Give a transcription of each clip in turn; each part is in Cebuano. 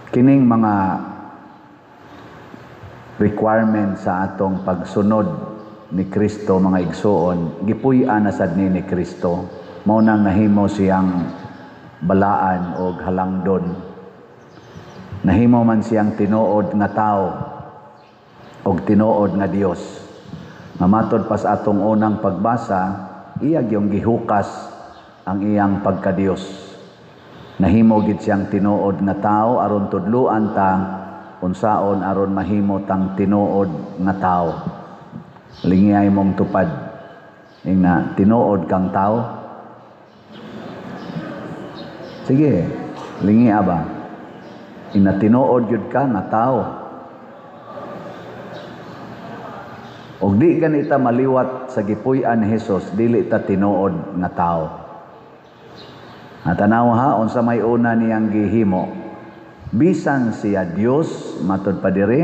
Kining mga requirement sa atong pagsunod ni Kristo, mga igsuon, gipuy-an na sad ni Kristo. Mao nang nahimo siyang balaan og halangdon. Nahimo man siyang tinuod nga tao og tinuod nga Dios. Nga matod pa sa atong unang pagbasa, iya gyung gihukas ang iyang pagkadiyos. Nahimo gid siyang tinuod nga tao aron tudluan ta unsaon aron mahimo tang tinuod nga tao. Lingiyay mong tupad. Ingna, tinuod kang tao. Sige, lingia ba? Ingna, tinuod gyud ka nga tao. Og di ganita maliwat sa gipuy-an ni Hesus, dili ta tinuod nga tao. Tanaw ha, unsa may una niyang gihimo. Bisan siya Dios, matod pa diri,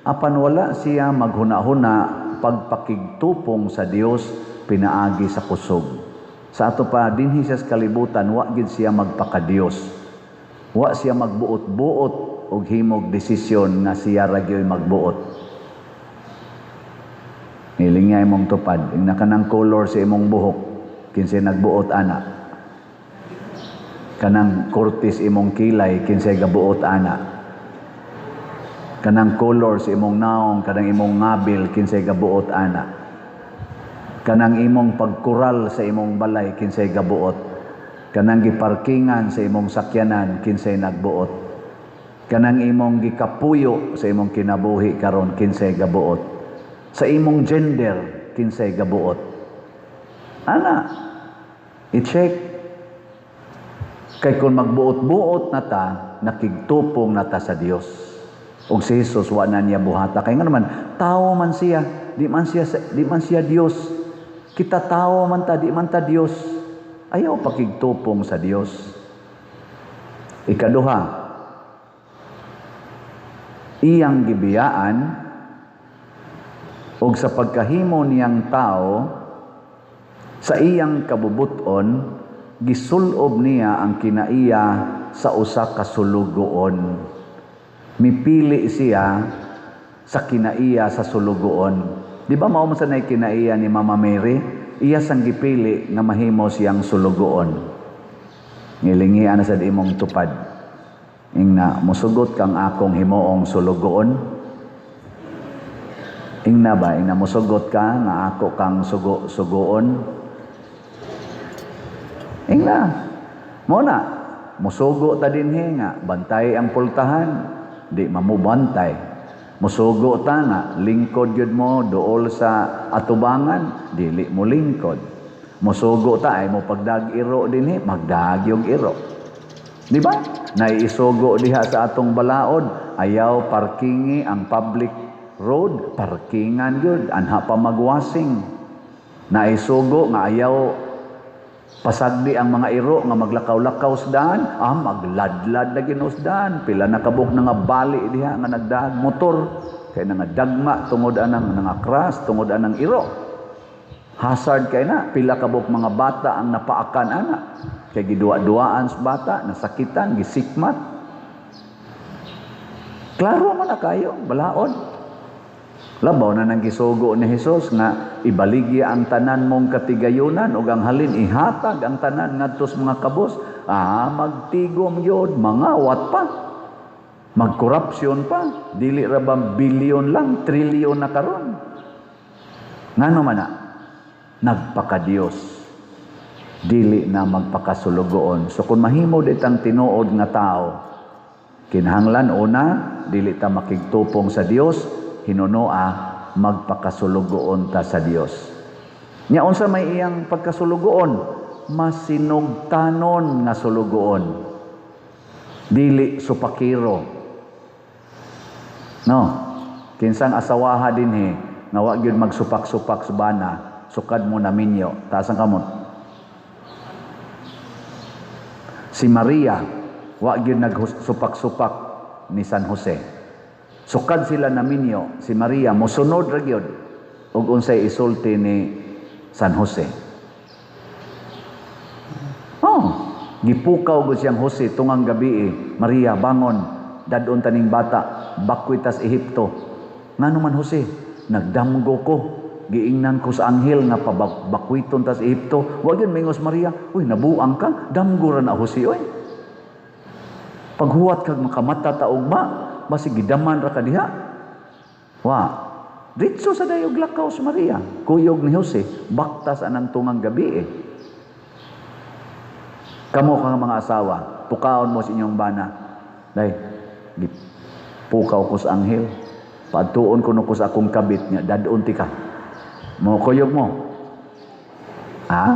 apan wala siya maghuna-huna pagpakigtupong sa Dios pinaagi sa kusog. Sa ato pa dinhi siya sa kalibutan, wa gid siya magpakadiyos. Wa siya magbuot-buot og himog desisyon nga siya ra gyoy magbuot. Nilingay mong tupad, ingna, kanang color sa imong buhok, kinsay nagbuot ana? Kanang kurtis imong kilay, kinsay gabuot ana? Kanang color sa imong naong, kanang imong ngabil, kinsay gabuot ana? Kanang imong pagkural sa imong balay, kinsay gabuot? Kanang giparkingan sa imong sakyanan, kinsay nagbuot? Kanang imong gikapuyo sa imong kinabuhi karon, kinsay gabuot? Sa imong gender, kinsay gabuot? Ana, i-check. Kay kung magbuot-buot na ta, nakigtupong na ta sa Dios. Og si Jesus, wa na niya buhata. Kay nga naman, tao man siya, di man siya Dios. Kita, tao man ta, di man ta Dios. Ayaw pakigtupong sa Dios. Ikaduha, iyang gibiyaan og sa pagkahimo niyang tao sa iyang kabubuton, gisulob niya ang kinaiya sa usa ka sulugoon. Mipili siya sa kinaiya sa sulugoon. Di ba mao man sa nay kinaiya ni Mama Mary? Iya sang gipili nga mahimo siyang sulugoon. Ngilingian na sa imong tupad. Ingna, musugot kang akong himuong sulugoon? Ingna ba, ingna, musugot ka nga ako kang sugoon? Ingna, mo na, musugo ta dinhi nga bantay ang pultahan, di mamubantay. Musugo ta nga lingkod yun mo dool sa atubangan, dili mo lingkod. Musugo ta ay mo pagdag iro dinhi, magdag yung iro. Di ba? Naiisugo diha sa atong balaod, ayaw parkingi ang public road, parkingan yun, anha pa magwasing. Naisugo nga ayaw pasagdi ang mga iro nga maglakaw-lakaw sa daan, magladlad na ginos daan. Pila na kabuk na nga bali diha nga nagdaag motor, kay nga dagma tungod anang nga crash, tungod anang iro. Hazard kay na, pila kabuk mga bata ang napaakan ana. Kay giduwa-duaan sa bata, nasakitan, gisikmat. Klaro man na kayo, balaod. Labaw na nang gisugo ni Hesus nga ibaligya ang tanan mong katigayunan ug ang halin ihatag ang tanan ngadto sa mga kabos. Magtigom yod, mangawat pa. Magkorupsyon pa. Dili ra ba bilyon lang, trilyon na karon. Ngano man na? Nagpakadiyos. Dili na magpakasulugoon. So kung mahimo ditang tinuod nga tao, kinahanglan una, dili ta makigtupong sa Dios, hinunoa magpakasulugoon ta sa Dios. Nya unsa may iyang pagkasulugoon? Masinugtanon nga sulugoon. Dili supakiro. No. Kinsang asawaha dinhi nga wa gyud magsupak-supak sa bana, sukad mo na minyo, taas ang kamot. Si Maria wa gyud nagsupak-supak ni San Jose. Sukad sila na minyo, si Maria mosunod ra gyud og unsay isulti ni San Jose. Oh, gipukaw gud siyang Jose tungang gabi. Maria, bangon. Dadon taning bata, bakwit tas Ehipto. Ngano man, Jose? Nagdamgo ko. Giingnan ko sa anghel nga pabakwiton tas Ehipto. Wa gyud mingos Maria, "Uy, nabuang ka, damgo ra na, Jose, oy. Paghuwat kag makamata ta ugma, basig gidaman ra ka diha." Wa. Diretso sa dayog lakaw si Maria. Kuyog ni Jose, baktas anang tungang gabi eh. Kamo ka mga asawa, pukaon mo sa inyong bana. "Day, pukaw ko sa anghel. Patuon ko no ko sa akong kabit nga dadon ti ka. Mo kuyog mo?" Ha?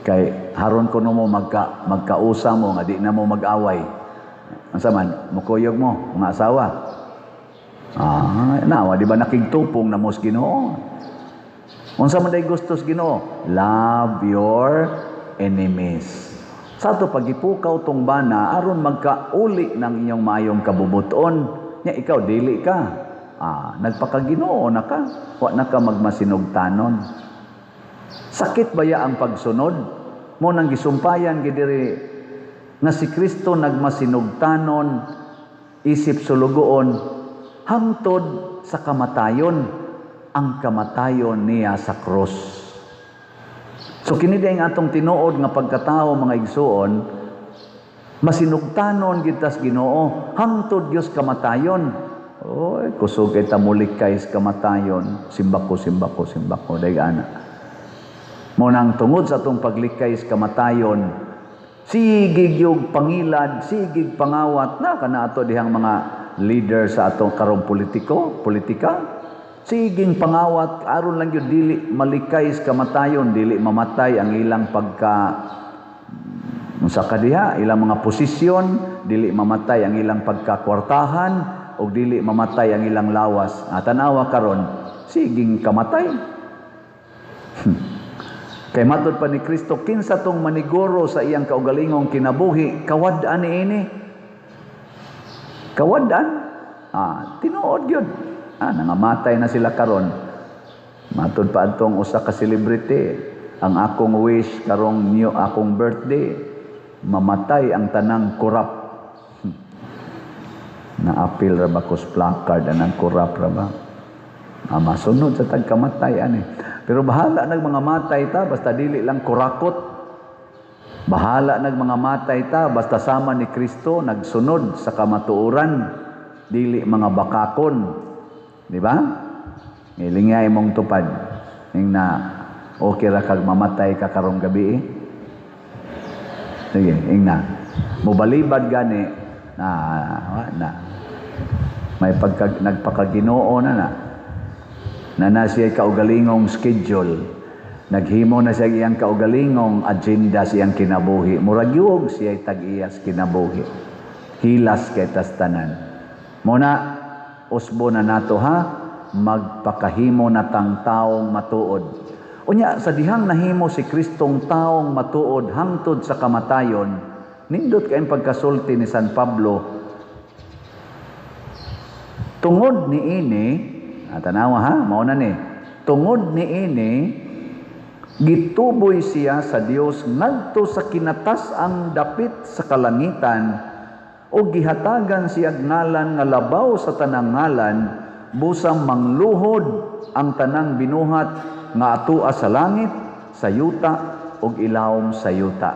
Kay haron ko no mo magkausa mo nga di na mo mag-away. Unsa man, mukuyog mo mga asawa? Ah, nawa di ba nakigtupong na mo sa Ginoo? Unsa man day gusto sa Ginoo? Love your enemies. Sa ato pagipukaw tong bana aron magkauli ng inyong maayong kabubuton. Nya ikaw dili ka. Ah, nagpakaginoo na ka. Wa na ka magmasinugtanon. Sakit baya ang pagsunod? Mo nang gisumpayan gidiri nga si Kristo nagmasinugtanon isip sulugoon hangtod sa kamatayon, ang kamatayon niya sa krus. So kini ang atong tinuod nga pagkatao, mga igsuon, masinugtanon gyud tas Ginoo hangtod Dios kamatayon. Oy, kusog kay ta mulikay sa kamatayon. Simbako, simbako, simbako, day ana. Mo nang tungod sa atong paglikay sa kamatayon, sige gyud pangilad, sige pangawat na kana ato dihang mga leader sa atong karong politiko, politika. Siging pangawat aron lang gyud dili malikay sa kamatayon, dili mamatay ang ilang pagka unsa ka diha, ilang mga posisyon, dili mamatay ang ilang pagkakwartahan o dili mamatay ang ilang lawas. Ah, tanawa karon, siging kamatay. Kay matod pa ni Kristo, kinsa tong maniguro sa iyang kaugalingong kinabuhi, kawad-an niini. Kawad-an? Ah, tinuod yun. Ah, nangamatay na sila karon. Matod pa atong usa ka celebrity, "Ang akong wish karong new akong birthday, mamatay ang tanang corrupt." Naapil ra ba kos placard anang corrupt ra ba? Ah, masunod sa tagkamatay ani. Pero bahala nag mga matay ta basta dili lang kurakot. Bahala nag mga matay ta basta sama ni Kristo nagsunod sa kamatuoran, dili mga bakakon. Di ba? Ngilingay mong tupad. Ing na okay ra kag mamatay ka karong gabi eh. Sige, ing na. Mobalibad gani na wa na. May pagka, nagpakaginoo na na. Na na siya kaugalingong schedule. Naghimo na siya iyang kaugalingong agenda sa iyang kinabuhi. Murag yuog siya tag-iyas kinabuhi. Hilas kay tas tanan. Muna, usbo na nato ha, magpakahimo na tang taong matuod. Unya, sa dihang nahimo si Kristong taong matuod hangtod sa kamatayon, nindot kayong pagkasulti ni San Pablo, tungod ni ini, ah, tanawa ha, mao na ni, tungod ni ini, gituboy siya sa Dios ngadto sa kinatas-ang dapit sa kalangitan o gihatagan siya ngalan nga labaw sa tanang ngalan, busang mangluhod ang tanang binuhat nga atua sa langit, sa yuta ug ilawom sa yuta.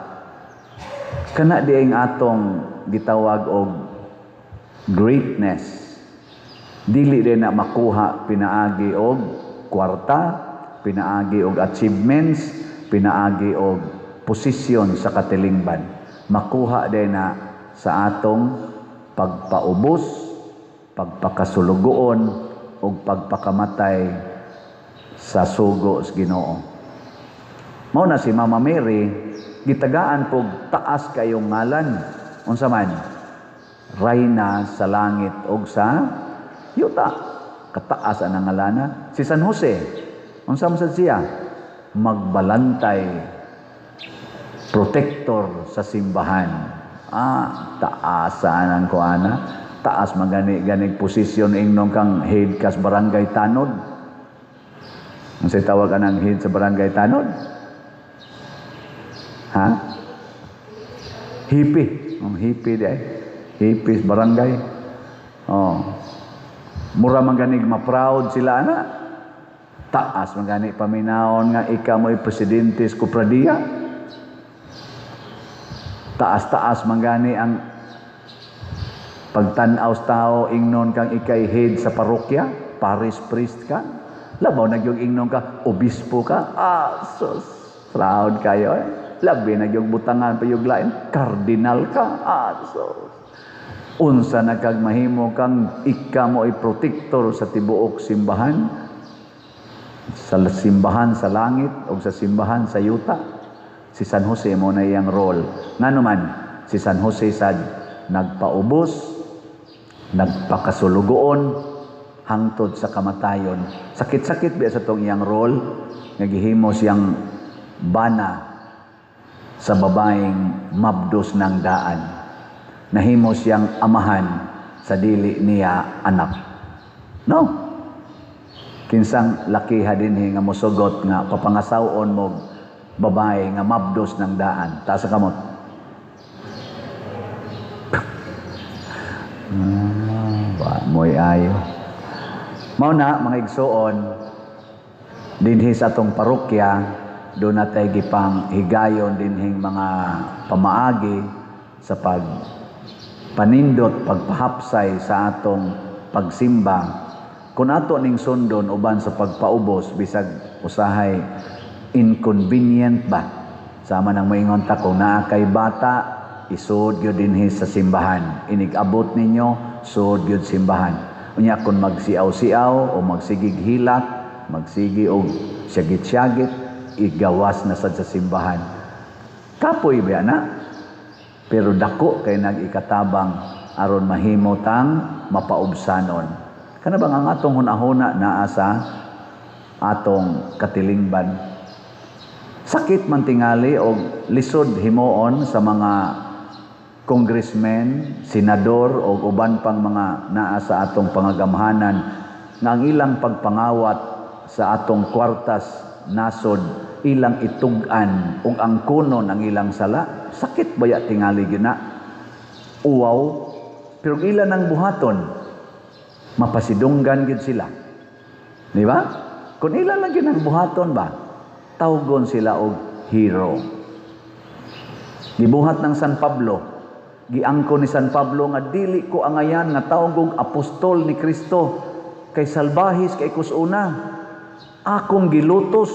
Kana di ang atong gitawag og greatness. Dili din na makuha pinaagi og kwarta, pinaagi og achievements, pinaagi og posisyon sa katilingban. Makuha din na sa atong pagpaubos, pagpakasulugoon ug pagpakamatay sa sugo sa Ginoo. Mao na si Mama Mary gitagaan pog taas kayong ngalan. Unsa man? Rayna sa langit ug sa yuta. Kataas ang ngalana. Si San Jose, unsa man sad siya? Magbalantay, protector sa simbahan. Ah, taas ang kuana. Taas magani ganig posisyon ingnon kang head kas barangay tanod. Unsay tawag anang head sa barangay tanod? Ha? Hipi. Ang hipi di ay. Hepe sa barangay. Oh. Mura man ganig ma-proud sila ana. Taas man gani paminawon nga ikaw mo'y presidente sa kopradiya. Taas-taas man gani ang pagtan-aw sa tao ingnon kang ikay head sa parokya, parish priest ka. Labaw na gyud ingnon ka, obispo ka. Ah, sus, proud kayo eh. Labi na gyud butangan pa yung lain, kardinal ka. Ah, sus. Unsa na kag mahimo kang ika mo ay protector sa tibuok simbahan, sa simbahan sa langit o sa simbahan sa yuta. Si San Jose mo na iyang role. Ngano man, si San Jose sad nagpaubos, nagpakasulugoon, hangtod sa kamatayon. Sakit-sakit biya sa tong iyang role, nga gihimo siyang bana sa babaeng mabdos ng daan. Nahimo siyang amahan sa dili niya anak. No? Kinsang lakiha dinhi nga mosugot nga papangasaw-on mo babae nga mabdos ng daan? Taas sa kamot. Ah, wa mo'y ayo. Mao na, mga igsuon, dinhi sa atong parokya, doon natay gipang higayon dinhing mga pamaagi sa pag panindot, pagpahapsay sa atong pagsimba. Kung ato ning sundon uban sa pagpaubos, bisag usahay inconvenient ba? Sama nang moingon ta, kung naa kay bata, isod gyud dinhi sa simbahan. Inig-abot ninyo, sud gyud simbahan. Unya kung magsiaw-siaw o magsigig hilak, magsigi og syagit-syagit, igawas na sad sa simbahan. Kapoy ba na? Pero dako kay nag-ikatabang aron mahimo tang mapaubsanon. Kana bang ang atong hunahuna naa sa atong katilingban? Sakit man tingali og lisod himuon sa mga congressmen, senador o uban pang mga naa sa atong pangagamhanan nga ang ilang pagpangawat sa atong kwartas nasod ilang itug-an ug ang kunon ang ilang sala. Sakit baya tingali gyud na? Uwaw, pero ilan ang buhaton, mapasidunggan gyud sila, di ba? Kung ilan lang gyud ang buhaton ba, tawgon sila og hero. Gibuhat ng San Pablo, giangko ni San Pablo nga dili ko angayan nga tawgong apostol ni Kristo kay salbahis kay kusuna akong gilutos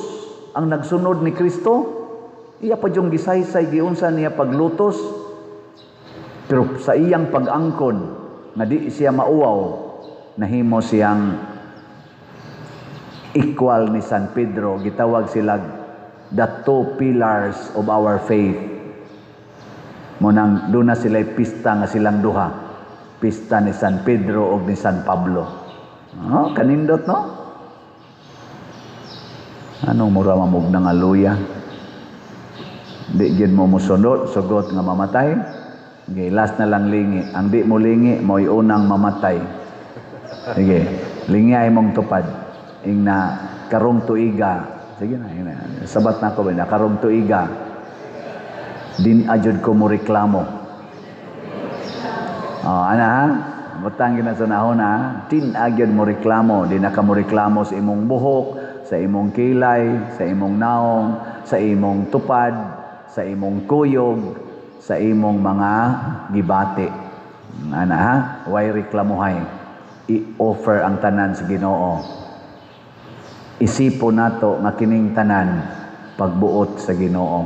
ang nagsunod ni Kristo. Iya pa yung gisaysay giunsa niya paglutos, pero sa iyang pag-angkon nga di siya mauwaw, nahimo siyang equal ni San Pedro. Gitawag sila the two pillars of our faith. Mo nang doon na sila pista nga silang duha, pista ni San Pedro o ni San Pablo. Oh, kanindot, no? Anong mura mamog ng aluya? Di gyud mo musunod, sugot nga mamatay. Sige, last na lang lingi. Ang di mo lingi, mo'y unang mamatay. Sige, lingi ay mong tupad. Ing na karong tuiga. Sige na, ing na. Sabat na ko ba na karong tuiga. Din ajud ko mo reklamo. Oh, ana ha? Butang gina sa nahon ha. Din agyud mo reklamo. Di na ka mo reklamo sa imong buhok, sa imong kilay, sa imong naong, sa imong tupad, sa imong kuyog, sa imong mga gibati. Ana ha? Way reklamohay. I-offer ang tanan sa Ginoo. Isipo nato nga kining tanan pagbuot sa Ginoo.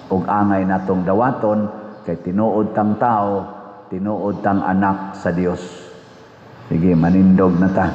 Ug angay natong dawaton kay tinuod tang tao, tinuod tang anak sa Dios. Sige, manindog na ta.